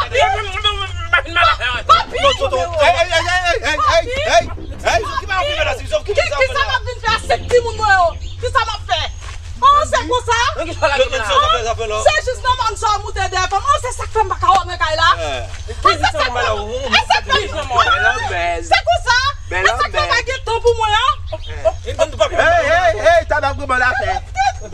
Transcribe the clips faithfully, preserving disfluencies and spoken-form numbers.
Papi! Papi! Tonton, tonton, ey, ey, ey, ey, ey, ey, ey, ey, ey, ki bagay w vin fè la, Sisof? Ki, ki sa m ap vin fè a senk timoun mwen yo? Ki sa m ap fè? Oh, se konsa? Nan ki sa w lage men la? Se jis nan mòn sa w moute dèyè fanm. Oh, se sa k fè m pa ka wè w nan kay la. E se sa k fè m, e se sa k fè m. Se konsa? E se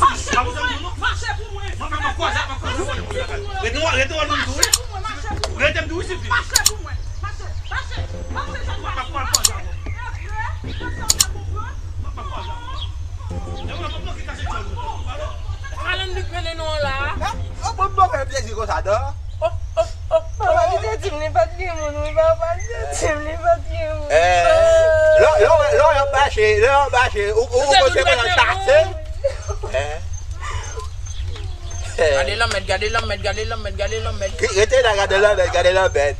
Mache pou mwen, mache pou mwen. Mwen pa kwaze, mwen kwaze. Rete w, rete w, mwen tou, wi. Rete m tou, wi, Silvi. Mache pou mwen, mache, mache. Mache, jan mache. Mwen pa kwaze. Mwen pa kwaze. Alon lik mennen nou an la. Mwen mwen fè plezi konsa, non? Oh, oh, oh. Papa, li te di m li pa t gen moun, wi, papa, li te di m li pa t gen moun. Eh, lè, lè, lè y ap mache, lè y ap mache, ou, ou, ou kote pou nan chase? Eh. Gade lanmèd, gade lanmèd, gade lanmèd, gade lanmèd. Ki, rete la, gade lanmèd, gade lanmèd.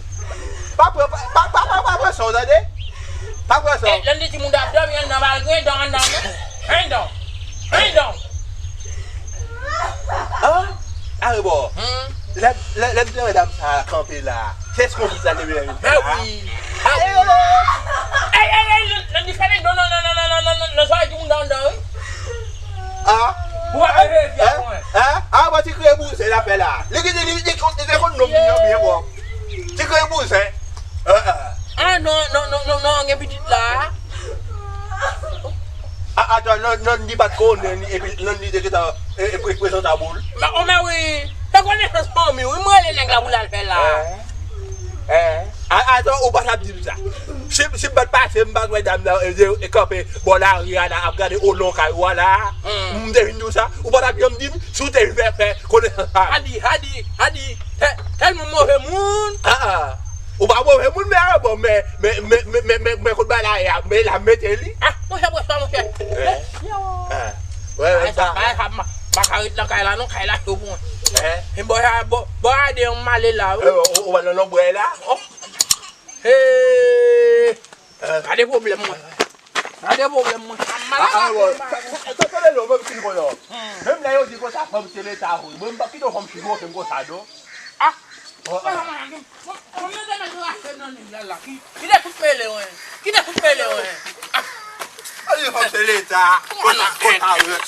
Pa pran, pa, pa, pa, pa, pa pran sa w, tande? Pa pran sa w. Eh, Landy, timoun ap dòmi anndan, pa gen dan anndan, non? Anndan. Anndan. Ah, arebò. Hmm. Lè, lè, lè m te wè dam sa a kanpe la, se eskonsi sa te vin la. Ben wi. Ben wi. Ey, ey, ey, Landy, fèmen, non, non, non, non, non, non, non, non, non, sa ki moun anndan, wi. Ah. Ou pa vle vye avè mwen. Ah, ah, bon, ti kreye bouzen l ap fè la. Li, li, li, li, li te konn nonm li an byen pwòp. Ti kreye bouzen. Ah, ah. Ah, non, non, non, non, non, gen pitit la. Ah, atann, non, non, li pa t konnen, li, epi, non, li te gentan, e, e, pre-, prezantab ou l. Mwen, o, men wi, fè konesans fanmi, wi, mwen rele nèg la pou l al fè la. Eh, eh. A, atann, ou pa t ap di m sa. Si, si m pa t pase, m pa t wè dam nan, e, e, e kanpe bò lari a la, ap gade olon kay ou a la. Hmm. M te vin di w sa, ou pa t ap janm di m, si w te vin fè, fè konesans sa. Hadi, Hadi, Hadi, tè-, tèlman move moun. Ah, ah. Ou pa move moun, men, ah, bon, men, men, men, kote bagay la, men la mete li. Ah, monchè, monchè, monchè. Eh. Yo. Eh. Wè, wè, sa. Bagay sa, m pa ka ret nan kay la, non, kay la cho pou mwen. Eh. E bò, bò, bò a de an m ale la, wi. Eh, ou, ou pa nan lonbrèy la? Oh. Hey. Eh. Gade pwoblèm mwen. Gade pwoblèm mwen. Ah, ah, bon. Sa, sa, sa, sa, lè lò, mwen ki konn yo. Hmm. Menm lè yo di konsa, fanm se leta, wi. Mwen, m pa kite yon fanm chire yon fanm konsa, non. Ah. Oh, ah. Mwen, mwen, mwen, mwen, mwen, mwen, mwen, mwen, mwen, mwen, ki, ki te fout mele, wen. Ki te fout mele, wen. Ah. Ay, fanm se leta. Konsa, konsa, wi.